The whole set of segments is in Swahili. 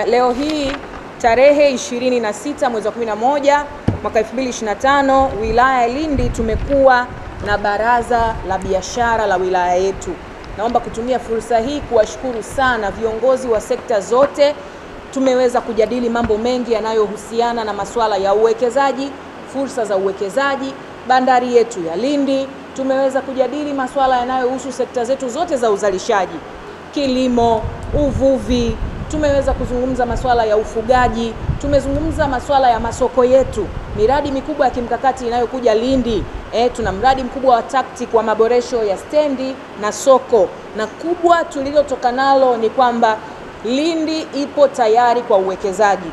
Leo hii tarehe 26 mwezi wa 11 mwaka 2025, wilaya ya Lindi tumekuwa na baraza la biashara la wilaya yetu. Naomba kutumia fursa hii kuwashukuru sana viongozi wa sekta zote. Tumeweza kujadili mambo mengi yanayohusiana na masuala ya uwekezaji, fursa za uwekezaji, bandari yetu ya Lindi. Tumeweza kujadili masuala yanayohusu sekta zetu zote za uzalishaji, kilimo, uvuvi. Tumeweza kuzungumza masuala ya ufugaji, tumezungumza masuala ya masoko yetu, miradi mikubwa ya kimkakati inayokuja Lindi. Tuna mradi mkubwa wa TACTIC wa maboresho ya stendi na soko, na kubwa tulilotoka nalo ni kwamba Lindi ipo tayari kwa uwekezaji.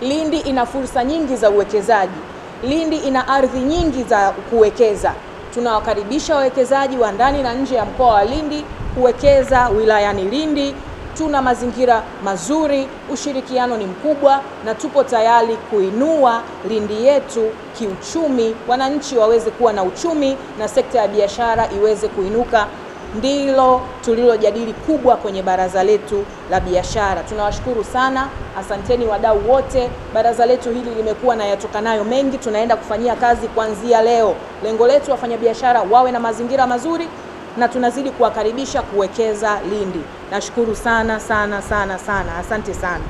Lindi ina fursa nyingi za uwekezaji. Lindi ina ardhi nyingi za kuwekeza. Tunawakaribisha wawekezaji wa ndani na nje ya mkoa wa Lindi kuwekeza wilayani Lindi. Tuna mazingira mazuri, ushirikiano ni mkubwa na tupo tayari kuinua Lindi yetu kiuchumi, wananchi waweze kuwa na uchumi na sekta ya biashara iweze kuinuka. Ndilo tulilojadili kubwa kwenye baraza letu la biashara. Tunawashukuru sana, asanteni wadau wote. Baraza letu hili limekuwa na yatokanayo mengi, tunaenda kufanyia kazi kuanzia leo. Lengo letu wafanyabiashara wawe na mazingira mazuri na tunazidi kuwakaribisha kuwekeza Lindi. Nashukuru sana sana sana sana. Asante sana.